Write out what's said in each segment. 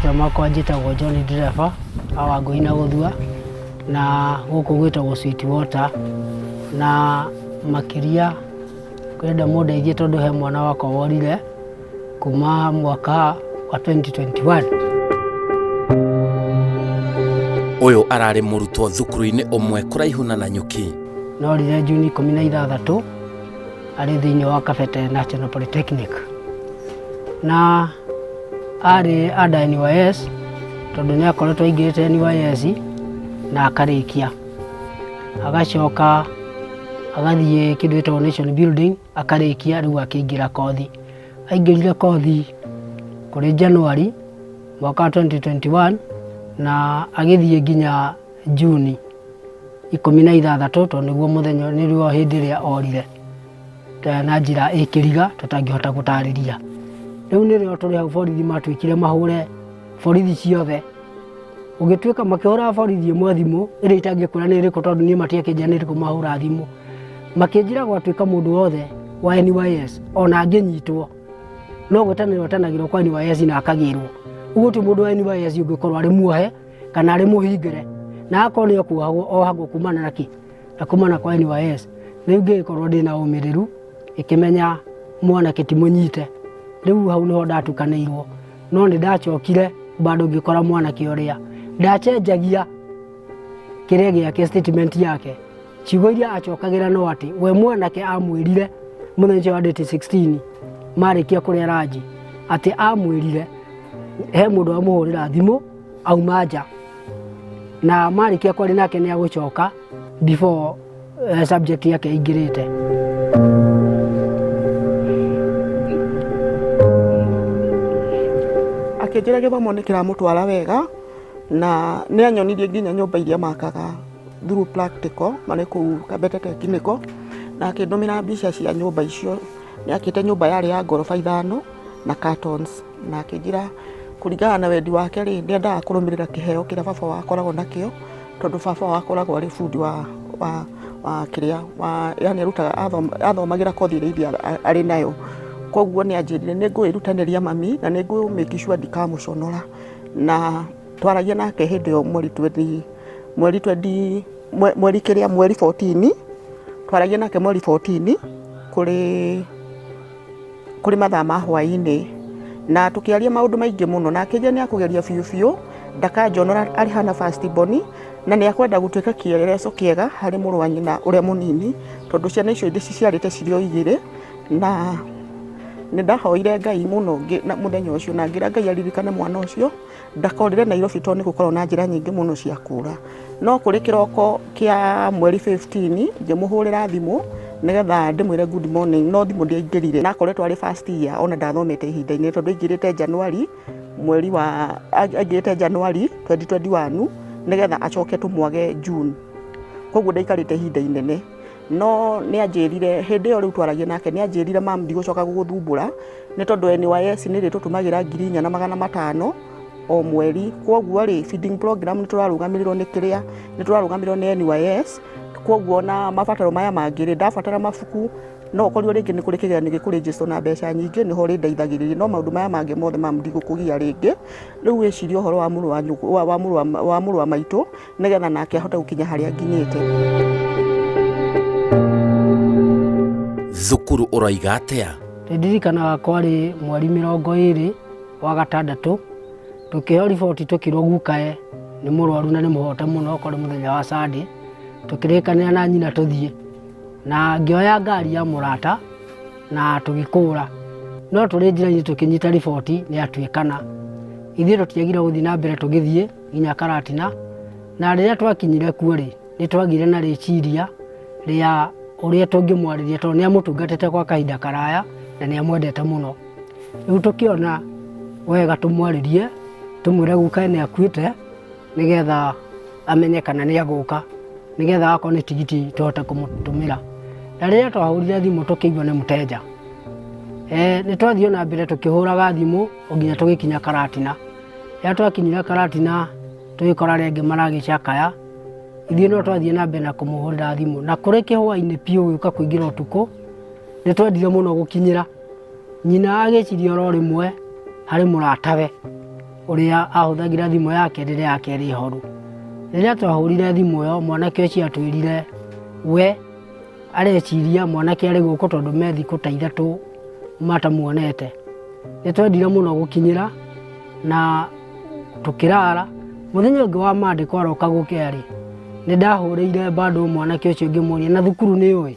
Marĩtwa makwa njĩtagwo John Ndereba wa Wangũi na Gũthua na gũkũ gwĩtagwo Sweet Water na makĩria ngwenda mũndeithie tondũ he mwana wakwa worire kuma mwaka wa 2021. Ũyũ ararĩ mũrutwo thukuru-inĩ ũmwe kũraihu na Nanyuki. Norire Juni 16 arĩ thĩinĩ wa Kabete National Polytechnic na arĩ under NYS tondũ nĩ akoretwo aingĩrĩte NYS na akarĩkia agacoka agathiĩ kĩndũ gĩtagwo nation building akarĩkia rĩu akĩingĩra kothi. Aingĩrire kothi kũrĩ January mwaka wa 2021 na agĩthiĩ nginya Juni 16 tondũ nĩguo mũthenya nĩguo hĩndĩ ĩrĩa orire na njĩra ĩkĩriga tũtangĩhota gũtarĩria. Rĩu nĩrĩo tũrĩ hau borithi matuĩkire mahũre borithi ciothe ũgĩtuĩka makĩhũra borithi ĩmwe thimũ ĩrĩa itangĩkwĩra nĩ ĩrĩkũ tondũ niĩ matiakĩnjĩra nĩ ĩrĩkũ mahũra thimũ makĩnjĩra gwatuĩka mũndũ wothe wa NYS ona angĩnyitwo no gwĩtanĩrwo etanagĩrwo kwa NYS na akagĩrwo ũguo ti mũndũ wa NYS ũngĩkorwo arĩ muohe kana arĩ mũhingĩre na akorwo nĩ okuohagwo ohagwo kumana na kĩ na kumana kwa NYS rĩu ngĩgĩkorwo ndĩna ũmĩrĩru ĩkĩmenya mwanake ti mũnyite rĩu hau nĩho ndatukanĩirwo no nĩ ndacokire bado ngĩkora mwanake ũrĩa ndacenjagia kĩrĩa gĩake statement yake ciugo iria acokagĩra no atĩ we mwanake amwĩrire mũthenya ũcio wa date 16 marĩkia kũrĩa ranji atĩ amwĩrire he mũndũ wamũhũrĩra thimũ auma nja na marĩkia kwaria nake nĩ agũcoka before subject yake ĩingĩrĩte. Akĩnjĩra gĩthomo nĩ kĩramũtwara wega na nĩ anyonirie nginya nyũmba iria makaga through practical marĩ kũu Kabete Technical na akĩndũmĩra mbica cia nyũmba icio. Nĩ akĩte nyũmba yarĩ ya ngoroba ithano na cartons na akĩnjĩra kũringana na wendi wake rĩ, nĩ endaga kũrũmĩrĩra kĩheo kĩrĩa baba wao akoragwo nakĩo tondũ baba wao akoragwo arĩ bundi wa wa wa kĩrĩa wa yani arutaga athomagĩra kothi ĩrĩa ithe arĩ nayo. Koguo nĩ anjĩrire nĩ ngwĩrutanĩria mami na nĩ ngũ make sure ndikamũconora. Na twaragia nake hĩndĩ ĩyo mweri twenty mweri twenty mweri kĩrĩa mweri 14 twaragia nake mweri 14 kũrĩ kũrĩ mathaa ma hwaĩ-inĩ na tũkĩaria maũndũ maingĩ mũno na akĩnjĩra nĩ akũgeria biũ biũ ndakanjonora arĩ hana first born na nĩ akwenda gũtuĩka kĩelelezo kĩega harĩ mũrũ wa nyina ũrĩa mũnini tondũ ciana icio ndĩciciarĩte cirĩ o igĩrĩ na nĩ ndahoire Ngai mũno mũthenya ũcio na ngĩra Ngai aririkane mwana ũcio ndakorire Nairobi tondũ nĩ gũkoragwo na njĩra nyingĩ mũno cia kũra. No kũrĩ kĩroko kĩa mweri 15 ngĩmũhũrĩra thimũ nĩgetha ndĩmwĩre good morning no thimũ ndĩaingĩrire. Na akoretwo arĩ first year ona ndathomete ihinda-inĩ tondũ aingĩrĩte January mweri wa aingĩrĩte January 2021 nĩgetha acoke tũmwage June. Koguo ndaikarĩte ihinda inene. No nĩ anjĩrire hĩndĩ ĩyo rĩu twaragia nake nĩ anjĩrire mam ndigũcoka gũgũthumbũra nĩ tondũ NYS nĩ ĩrĩtũtũmagĩra 4,500 o mweri koguo rĩ feeding program nĩ tũrarũgamĩrĩrwo nĩ kĩrĩa nĩ tũrarũgamĩrĩrwo nĩ NYS koguo na mabataro maya mangĩ rĩ ndabatara mabuku no ũkorirwo rĩngĩ nĩ kũrĩ kĩgeranio gĩkũrĩnjĩcwo na mbeca nyingĩ nĩho ũrĩndeithagĩrĩria no maũndũ maya mangĩ mothe mam ndigũkũgia rĩngĩ rĩu wĩcirie ũhoro wa mũrũ wa nyũkwa wa mũrũ wa mũrũ wa maitũ nĩgetha nake ahote gũkinya harĩa nginyĩte. Thukuru ũroiga atĩa? Nĩndirikanaga kwarĩ mweri 26 wa gatandatũ tũkĩheo riboti tũkĩrwo gukae nĩ mũrwaru na nĩ mũhote mũno kwarĩ mũthenya wa Sunday tũkĩrĩkanĩra na nyina tũthiĩ na ngĩoya ngari ya mũrata na tũgĩkũra no tũrĩ njĩra-inĩ tũkĩnyita riboti nĩ atuĩkana ithuĩ tũtiagire gũthiĩ na mbere tũgĩthiĩ nginya Karatina na rĩrĩa twakinyire kuo rĩ nĩ twagire na rĩciria rĩa ũrĩa tũngĩmwarĩria tondũ nĩ amũtungatĩte kwa kahinda karaya na nĩ amwendete mũno. Rĩu tũkĩona wega tũmwarĩrie tũmwĩre guka nĩ akuĩte nĩgetha amenye kana nĩ agũka nĩgetha akorwo nĩ tigiti tũhote kũmũtũmĩra. Na rĩrĩa twahũrire thimũ tũkĩigua nĩ mũtenja. Nĩ twathiĩ na mbere tũkĩhũraga thimũ o nginya tũgĩkinya Karatina. Rĩrĩa twakinyire Karatina tũgĩkora arĩa angĩ maragĩcakaya, ithuĩ no twathiĩ na mbere na kũmũhũrĩra thimũ. Na kũrĩ kĩhwainĩ biũ gũgĩũka kũingĩra ũtukũ, nĩ twendire mũno gũkinyĩra. Nyina agĩciria oro rĩmwe harĩ mũratawe Ũrĩa ahũthagĩra thimũ yake rĩrĩa yake ĩrĩ horu. Rĩrĩa twahũrire thimũ ĩyo mwanake ũcio atwĩrire we areciria mwanake arĩ gũkũ tondũ me thikũ ta 3 matamuonete. Nĩ twendire mũno gũkinyĩra na tũkĩrara. Mũthenya ũngĩ wa Monday kwaroka gũkĩa rĩ, nĩ ndahũrĩire bado mwanake ũcio ngĩmũria na thukuru nĩ ũĩ?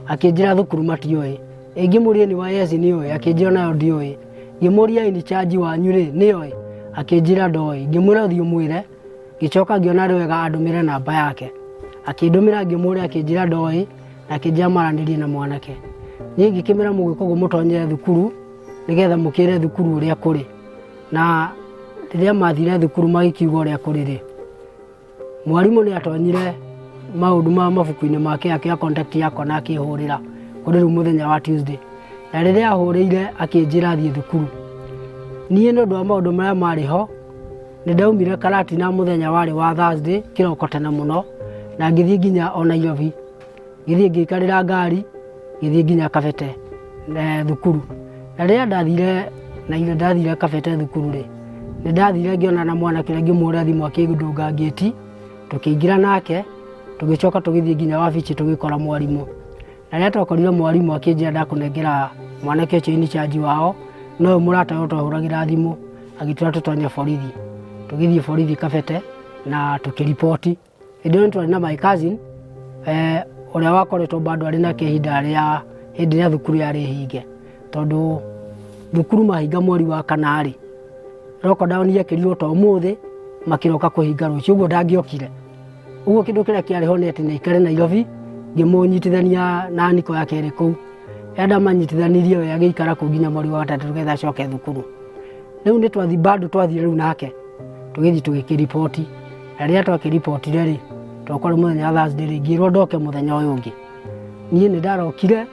Akĩnjĩra thukuru matiũĩ. Ĩ ngĩmũria NYS nĩ ũĩ? Akĩnjĩra nayo ndiũĩ. Ngĩmũria in charge wanyu rĩ nĩoĩ? Akĩnjĩra ndoĩ. Ngĩmwĩra ũthiĩ ũmwĩre. Ngĩcoka ngĩona arĩ wega andũmĩre namba yake. Akĩndũmĩra ngĩmũria akĩnjĩra ndoĩ na akĩnjĩra maranĩrie na mwanake. Niĩ ngĩkĩmwĩra mũgĩka ũguo mũtonyere thukuru nĩgetha mũkĩre thukuru ũrĩa kũrĩ. Na rĩrĩa mathire thukuru magĩkiuga ũrĩa kũrĩ rĩ, Mwarimũ nĩ atonyire maũndũ ma mabuku-inĩ make akĩoya contact yakwa na akĩhũrĩra kũrĩ rĩu mũthenya wa Tuesday. Na rĩrĩa ahũrĩire akĩnjĩra thiĩ thukuru. Niĩ nĩ ũndũ wa maũndũ marĩa marĩ ho, nĩ ndaumire Karatina mũthenya warĩ wa Thursday kĩroko tene mũno na ngĩthiĩ nginya o Nairobi. Ngĩthiĩ ngĩikarĩra ngari ngĩthiĩ nginya Kabete thukuru. Na rĩrĩa ndathire na ndathire Kabete thukuru rĩ, nĩ ndathire ngĩona na mwanake ũrĩa ngĩmũhũrĩra thimũ akĩndũnga ngĩti, tũkĩingĩra nake, tũgĩcoka tũgĩthiĩ nginya wabici tũgĩkora mwarimũ. Na rĩrĩa twakorire mwarimũ akĩnjĩra ndakũnengera mwanake ũcio in charge wao, no ũyũ mũrata ũyũ twahũragĩra thimũ agĩtwĩra tũtonye borithi. Tũgĩthiĩ borithi Kabete na tũkĩriboti. Hĩndĩ ĩyo nĩ twarĩ na my cousin ũrĩa wakoretwo bado arĩ nake ihinda rĩa hĩndĩ ĩrĩa thukuru yarĩ hinge, tondũ thukuru mahinga mweri wa kana rĩ, lockdown yekĩrirwo ta ũmũthĩ makĩroka kũhinga rũciũ, ũguo ndangĩokire. Ũguo kĩndũ kĩrĩa kĩarĩ ho nĩ atĩ nĩ aikare Nairobi, ngĩmũnyitithania na niko yake ĩrĩ kũu. Rĩrĩa ndamanyitithanirie we agĩikara kũu nginya mweri wa gatatũ nĩgetha acoke thukuru. Rĩu nĩ twathi bado twathire rĩu nake tũgĩthiĩ tũgĩkĩriboti, na rĩrĩa twakĩribotire rĩ, twakorwo mũthenya wa Thursday rĩ, ngĩrwo ndoke mũthenya ũyũ ũngĩ. Niĩ nĩ ndarokire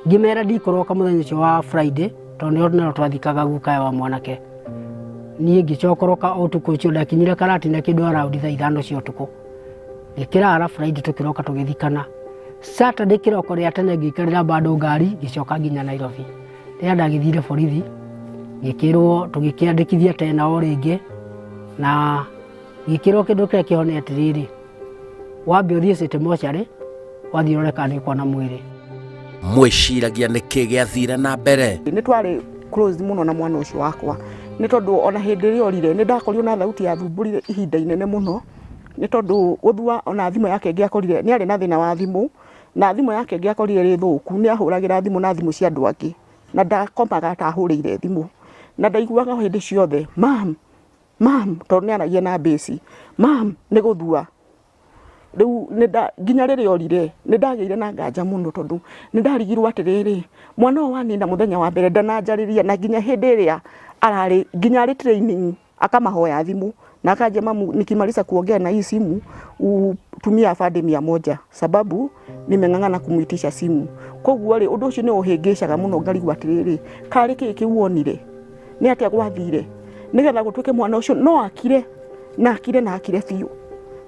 ngĩmera ndikũroka mũthenya ũcio wa Friday tondũ nĩho nĩho twathikaga gukae wa mwanake. Niĩ ngĩcokoroka ũtukũ ũcio ndakinyire Karatina kĩndũ around thaa 5 cia ũtukũ. Ngĩkĩrara Friday tũkĩroka tũgĩthikana. Saturday kĩroko rĩa tene ngĩikarĩra bado ngari ngĩcoka nginya Nairobi. Rĩrĩa ndagĩthire borithi ngĩkĩrwo tũgĩkĩandĩkithia tena o rĩngĩ na ngĩkĩrwo kĩndũ kĩrĩa kĩho nĩ atĩrĩrĩ, wambe ũthiĩ City Mortuary, wathiĩ ũrore kana nĩ ũkuona mwĩrĩ. Mwĩciragia nĩkĩ gĩathire na mbere? Nĩ twarĩ close mũno na mwana ũcio wakwa nĩ tondũ ona hĩndĩ ĩrĩa orire nĩ ndakorirwo na thauti yathumbũrire ihinda inene mũno nĩ tondũ gũthua ona thimũ yake ĩngĩakorire nĩ arĩ na thĩna wa thimũ na thimũ yake ĩngĩakorire ĩrĩ thũku nĩ ahũragĩra thimũ na thimũ cia andũ angĩ na ndakomaga atahũrĩire thimũ na ndaiguaga hĩndĩ ciothe mum mum tondũ nĩ aragia na mbĩci mum nĩ gũthua. Rĩu nginya rĩrĩa orire nĩ ndagĩire na nganja mũno tondũ nĩ ndarigirwo atĩrĩrĩ, mwana ũyũ wanina mũthenya wa mbere ndananjarĩria na nginya hĩndĩ ĩrĩa ararĩ nginya arĩ training akamahoya thimũ na akanjia mamu nikimaliza kuongea na hii simu utumie afande 100 sababu nimeng'ang'ana kumuitisha simu. Koguo rĩ ũndũ ũcio nĩ ũhĩngĩcaga mũno ngarigwo atĩrĩrĩ, karĩ kĩĩ kĩu wonire, nĩ atĩa gwathire nĩgetha gũtuĩke mwana ũcio no akire na akire na akire biũ,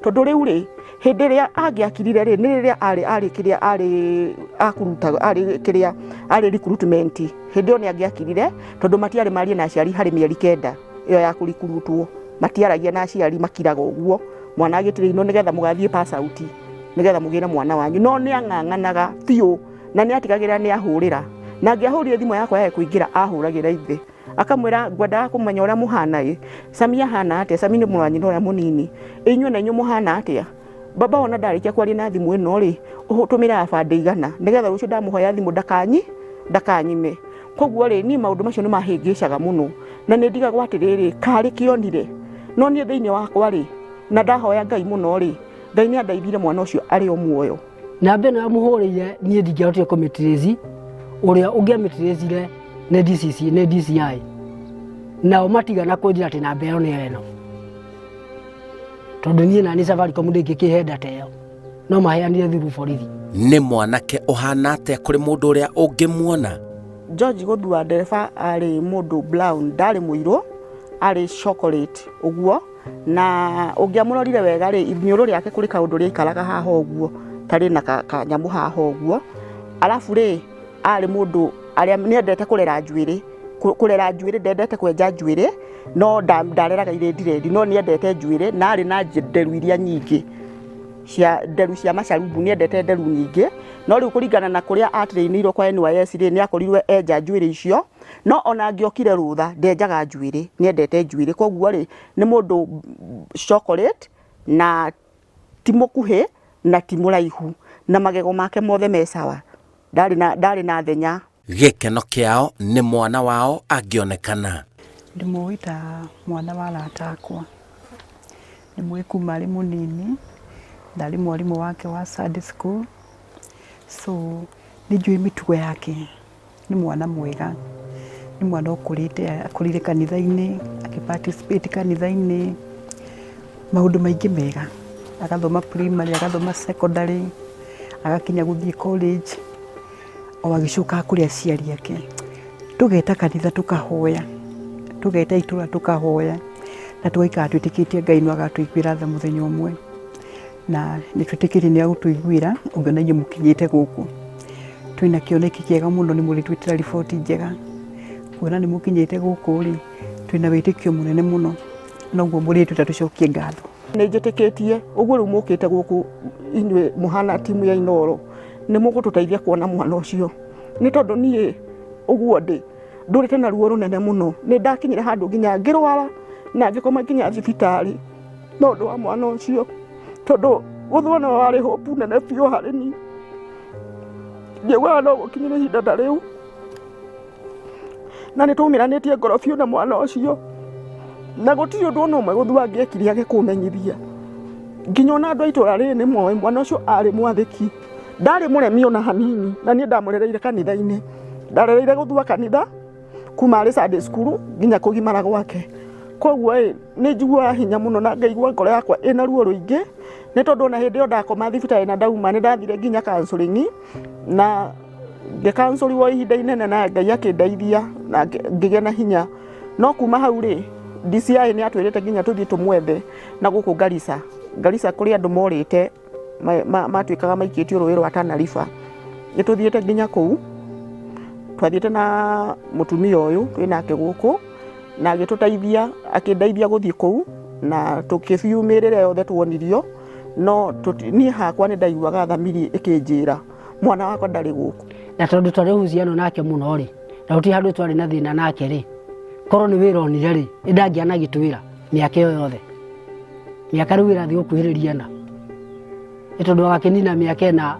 tondũ rĩu rĩ hĩndĩ ĩrĩa angĩakirire rĩ nĩ rĩrĩa arĩ arĩ kĩrĩa arĩ akuruta arĩ kĩrĩa arĩ recruitment, hĩndĩ ĩyo nĩ angĩakirire tondũ matiarĩ marie na aciari harĩ mĩeri 9 ĩyo ya kũrikurutwo, matiaragia na aciari makiraga ũguo mwana agĩtĩrĩinwo nĩgetha mũgathiĩ pass out nĩgetha mũgĩre mwana wanyu, no nĩ ang'ang'anaga biũ na nĩ atigagĩrĩra nĩ ahũrĩra, na angĩahũrire thimũ yakwa yage kũingĩra ahũragĩra ithe akamwĩra ngwendaga kũmenya ũrĩa mũhana ĩ, Sami ahana atĩa, Sami nĩ mũrũ wa nyina ũrĩa mũnini, ĩ inyuĩ na inyuĩ mũhana atĩa, baba wona ndarĩkia kwaria na thimũ ĩno rĩ ũtũmĩre abandĩ 100 nĩgetha rũciũ ndamũhoya thimũ ndakanyime. Koguo rĩ niĩ maũndũ macio nĩ mahĩngĩcaga mũno na nĩ ndigagwo atĩrĩrĩ karĩ kĩonire, no niĩ thĩinĩ wakwa rĩ na ndahoya Ngai mũno rĩ, Ngai nĩ andeithirie mwana ũcio arĩ o muoyo. Namba ĩno yamũhũrĩire niĩ ndingĩahotire kũmĩtrace, ũrĩa ũngĩamĩtracire nĩ DCC, nĩ DCI. Nao matigana kũnjĩra atĩ namba ĩyo nĩyo ĩno, tondũ niĩ nani Safaricom ndĩngĩkĩhe data ĩyo, no maheanire through borithi. Nĩ mwanake ũhana atĩa kũrĩ mũndũ ũrĩa ũngĩmuona? George Gũthua ndereba arĩ mũndũ brown, ndarĩ mũirũ, arĩ chocolate ũguo, na ũngĩamũrorire wega rĩ, iniũrũ rĩake kũrĩ kaũndũ rĩaikaraga haha ũguo, tarĩ na kanyamũ haha ũguo, arabu rĩ, arĩ mũndũ arĩa nĩ endete kũrera njuĩrĩ, kũrera njuĩrĩ, ndendete kwenja njuĩrĩ, No ndareraga irĩ dread, no nĩ endete njuĩrĩ na arĩ na nderu iria nyingĩ cia nderu cia macarubu, nĩ endete nderu nyingĩ. No rĩu kũringana na kũrĩa atrainĩirwo kwa NYS rĩ, nĩ akorirwe enja njuĩrĩ icio. No ona angĩokire rũtha, ndenjaga njuĩrĩ, nĩ endete njuĩrĩ. Koguo rĩ, nĩ mũndũ chocolate na ti mũkuhĩ na ti mũraihu, na magego make mothe me sawa, ndarĩ na thenya. Gĩkeno kĩao nĩ mwana wao angĩonekana. Ndĩmũĩ ta mwana wa arata akwa, ndĩmũĩ kuma arĩ mũnini, ndarĩ mwarimũ wake wa Sunday school, so nĩ njũĩ mĩtugo yake, nĩ mwana mwega, nĩ mwana ũkũrĩte, akũrĩire kanitha-inĩ, akĩ participate kanitha-inĩ, maũndũ maingĩ mega, agathoma primary, agathoma secondary, agakinya gũthiĩ college, o agĩcokaga kũrĩ aciari ake. Tũgeta kanitha tũkahoya, tũgeta itũra tũkahoya, na tũgaikara twĩtĩkĩtie Ngai no agatũiguĩra tha mũthenya ũmwe, na nĩ twĩtĩkĩtie nĩ agũtũiguĩra ũngĩona inyuĩ mũkinyĩte gũkũ. Twĩna kĩoneki kĩega mũno, nĩ mũrĩtwĩtĩra riboti njega, kuona nĩ mũkinyĩte gũkũ rĩ, twĩna wĩtĩkio mũnene mũno, noguo mũrĩtwĩta tũcokie ngatho. Nĩ njĩtĩkĩtie ũguo rĩu mũkĩte gũkũ inyuĩ mũhana timu ya Inooro, nĩ mũgũtũteithia kuona mwana ũcio, nĩ tondũ niĩ ũguo ndĩ ndũrĩte na ruo rũnene mũno. Nĩ ndakinyire handũ nginya ngĩrwara na ngĩkoma nginya thibitarĩ no ũndũ wa mwana ũcio, tondũ gũthwo no warĩ hope nene biũ harĩ niĩ. Ndiaugaga no gũkinyĩre ihinda ta rĩu, na nĩ twaumĩranĩtie ngoro biũ na mwana ũcio, na gũtirĩ ũndũ ona ũmwe gũthua angĩekire age kũmenyithia. Nginya ona andũ a itũra rĩrĩ nĩ moĩ mwana ũcio arĩ mwathĩki, ndarĩ mũremi ona hanini, na niĩ ndamũrereire kanitha-inĩ, ndarereire gũthua kanitha kuma arĩ Sunday school nginya kũgimara gwake. Koguo ĩ, nĩ njiguaga hinya mũno na ngaigua ngoro yakwa ĩna ruo rũingĩ, nĩ tondũ ona hĩndĩ ĩyo ndakoma thibitarĩ na ndauma, nĩ ndathire nginya counseling na ngĩkansũriwo ihinda inene, na Ngai akĩndeithia na ngĩgĩa na hinya. No kuma hau rĩ, DCI nĩ atwĩrĩte nginya tũthiĩ tũmwethe na gũkũ Garissa. Garissa kũrĩ andũ morĩte, matuĩkaga maikĩtio rũĩ rwa Tana River. Nĩ tũthiĩte nginya kũu, twathiĩte na mũtumia ũyũ twĩ nake gũkũ, na agĩtũteithia, akĩndeithia gũthiĩ kũu, na tũkĩbiu mĩĩrĩ ĩrĩa yothe tuonirio. No niĩ hakwa nĩ ndaiguaga thamiri ĩkĩnjĩra mwana wakwa ndarĩ gũkũ. Na tondũ twarĩ uhusiano nake mũno rĩ, na gũtirĩ handũ twarĩ na thĩna nake rĩ, korwo nĩ wĩra onire rĩ, nĩ ndangĩanagĩtwĩra mĩaka ĩyo yothe. Mĩaka rĩu ĩrathiĩ gũkuhĩrĩria ĩna, nĩ tondũ agakĩnina mĩaka 4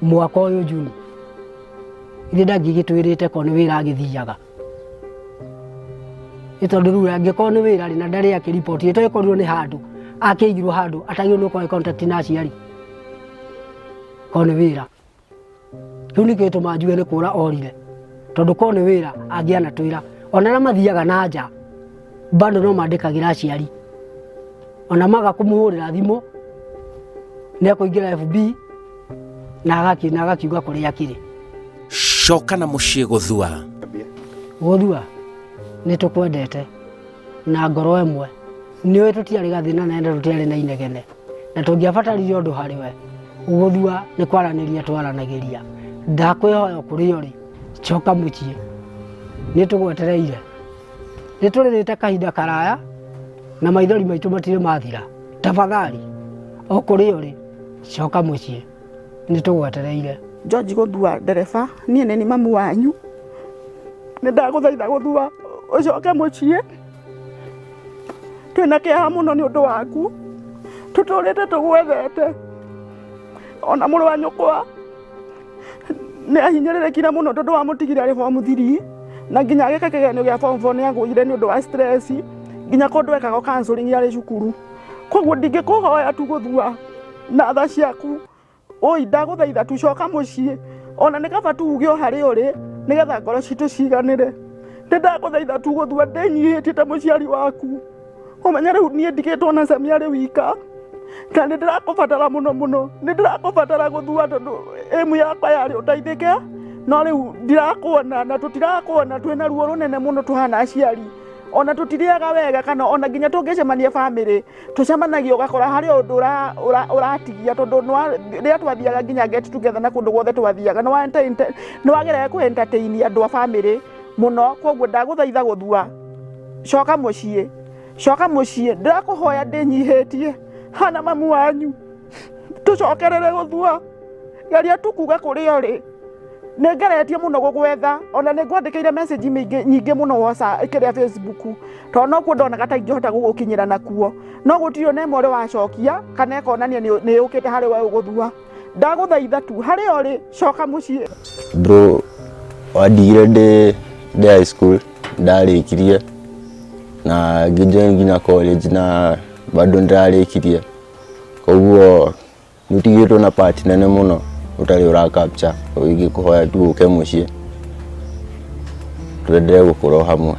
mwaka ũyũ Juni. Ithe ndangĩgĩtwĩrĩte korwo nĩ wĩra agĩthiaga, nĩ tondũ rĩu angĩkorwo nĩ wĩra rĩ, na ndarĩ akĩriboti, ĩtoĩkorirwo nĩ handũ akĩigirwo handũ atagĩrĩirwo nĩ gũkorwo contact na aciari, korwo nĩ wĩra. Rĩu nĩkĩo gĩtũmaga njuge nĩ kũra orire, tondũ korwo nĩ wĩra angĩanatwĩra. Ona arĩa mathiaga na nja bado no mandĩkagĩra aciari, ona maga kũmũhũrĩra thimũ nĩ ekũingĩra FB na agakiuga kũrĩa akĩrĩ. Coka na mũciĩ gũthua. Gũthua, nĩ tũkwendete na ngoro ĩmwe. Nĩũĩ tũtiarĩ gathĩna na enda tũtiarĩ na inegene, na tũngĩabatarire ũndũ harĩ we gũthua nĩ kwaranĩria twaranagĩria. Ndakwĩhoya kũrĩa ũrĩ, coka mũciĩ, nĩ tũgwetereire. Nĩ tũrĩrĩte kahinda karaya na maithori maitũ matirĩ mathira. Tafadhali, o kũrĩa ũrĩ, coka mũciĩ, nĩ tũgwetereire. George Gũthua ndereba, niĩ nĩ ni mamu wanyu, nĩ ndagũthaitha Gũthua ũcoke mũciĩ, twĩna kĩeha mũno nĩ ũndũ waku, tũtũrĩte tũgwethete. Ona mũrũ wa nyũkwa nĩ ahinyĩrĩrĩkire mũno tondũ wamũtigire arĩ form 3, na nginya agĩka kĩgeranio gĩa form 4 nĩ agũire nĩ ũndũ wa stress, nginya kũndũ ekagwo counseling arĩ cukuru. Koguo ndingĩkũhoya tu Gũthua na tha ciaku, oi ndagũthaitha tu coka mũciĩ, ona nĩ kaba tuge o harĩa ũrĩ nĩgetha ngoro citũ ciganĩre. Nĩ ndagũthaitha tu Gũthua, ndĩnyihĩtie ta mũciari waku, ũmenye rĩu niĩ ndigĩtwo na Sami arĩ wika, na nĩ ndĩrakũbatara mũno mũno, nĩ ndĩrakũbatara Gũthua, tondũ ĩmu yakwa yarĩ ũteithĩke, no rĩu ndirakuona na tũtirakuona, twĩna ruo rũnene mũno tũhana aciari, ona tũtirĩaga wega, kana ona nginya tũngĩcemania bamĩrĩ tũcemanagia ũgakora harĩ ũndũ ũratigia, tondũ rĩrĩa twathiaga nginya get together na kũndũ guothe twathiaga nĩ wageragia kũ entertain andũ a bamĩrĩ mũno. Koguo ndagũthaitha Gũthua, Coka mũciĩ, coka mũciĩ, ndĩrakũhoya ndĩnyihĩtie hana mamu wanyu, tũcokerere gũthua. Geria tu kuga kũrĩa ũrĩ. Nĩ ngeretie mũno gũgwetha, ona nĩ ngwandĩkĩire message mĩingĩ nyingĩ mũno WhatsApp, kĩrĩa Facebook, tondũ nokuo ndonaga ta ingĩhota gũgũkinyĩra nakuo, no gũtirĩ ona ĩmwe ũrĩ wacokia kana ĩkonania nĩ yũkĩte harĩ we ũgũthua. Ndagũthaitha tu harĩa ũrĩ, coka mũciĩ. Bro, wandigire ndĩ ndĩ high school, ndarĩkirie na ngĩjoin nginya college na bado ndĩrarĩkirie, koguo nĩ ũtigĩtwo na part nene mũno ũtarĩ ũra capture. Ingĩkũhoya tu ũke mũciĩ twendelee gũkũra o hamwe.